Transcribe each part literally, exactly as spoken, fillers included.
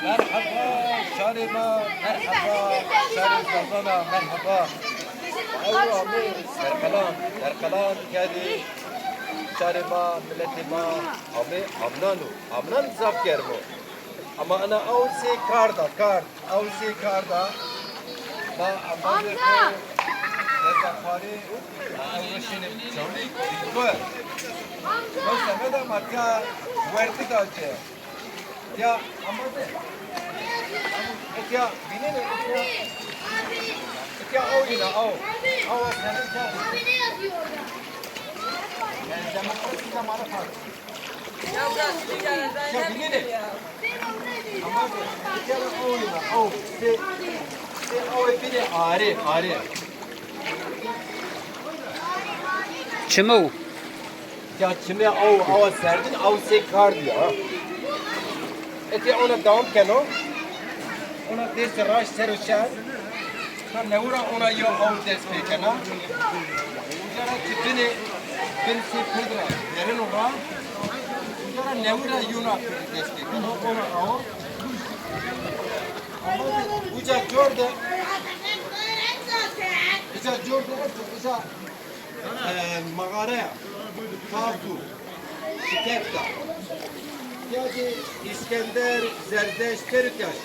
Merheba, şarê ma, merheba, şarê Zazana, merheba. Ewro amê Derqelan, Derqelan kerdî şarê ma, miletê ma amê amnano. Amnan zaf germ o. Ama ena aw sê kard a, kard. Aw sê kard a. Ma embazê xo desta xwarê, ewro şênê çewlî, dîlber. No semeda ma tiya wertî da ci. Ya, ama de. Ya, binene, ya. Ya, o yine, o. O, sen de. Yani, demokrasi zamanı farklı. Ya, binene. Ama de, ya, o yine, o. Se, se, o, binene, are, are. Çimo. Ya çimê aw, awa serdin, aw sê kardî ya. Eke ona dewam keno. Ona destê raşt ser o şer. Ha newura ona ya aw dest pê kena. Uca ra ki binê, bin sê pird ra derino ra. Uca ra newura yona pird dest pê kena. Ona aw. Ama uca cor de. Uca cor de, uca E, mağaraya, Tartu, Şikefta. Ya ki İskender, Zerdeşt, Perikaş.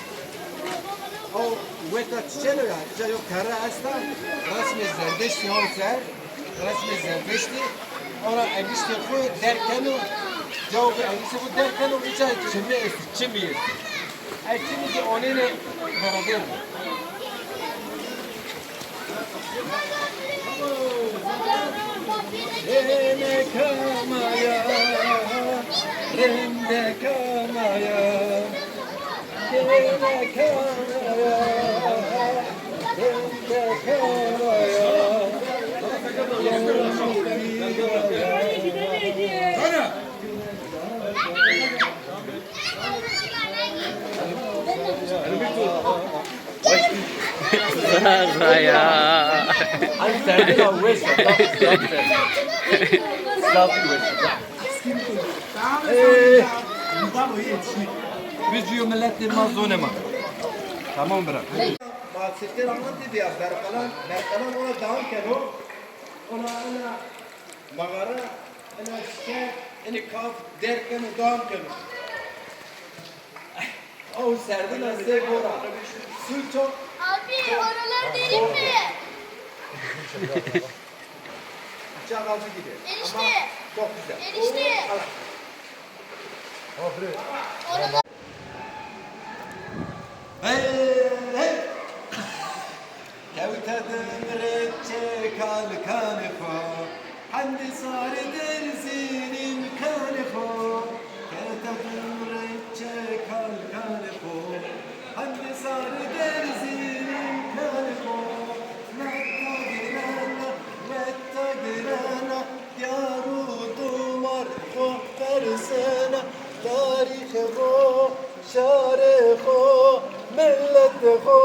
O weta çiçeno ya, ca yo kara esta, resmê Zerdeştî o ser, resmê Zerdeştî, ona eniştê xo derkeno, cawabê eniştê xo derkeno, uca çimî est, çimî est. E, çimî ki onêne beraber. Rende kamaya, rende kamaya, rende kamaya, rende kamaya. Sana! Zazaya. Ay, serdin ya, weş ya, zaf, zaf serdin. Zaf weş ya. Ee, biz diyor millet de ma zonê ma. Tamam bırak. Ma çifte anlatı diye, Berkalan, Berkalan ona devam keno. Ona, ona mağara, ona işte, eni kaf, derken devam keno. Aw serdina sê gora. Su çok. Abi, oralar derin mi? Çağalcı gibi. Enişte. Ama çok güzel. Enişte. Oo, ara. Abi. Oralar Hey, hey. Kewte dim reçe kalkanê xo, hendê sarê derzînî kanê xo. Kewte dim reçe kalkanê xo, hendê sarê derzînî kanê xo. Weta girena, weta girena, diyar û dumar xo persena, tarîxê xo, şarê xo, miletê xo.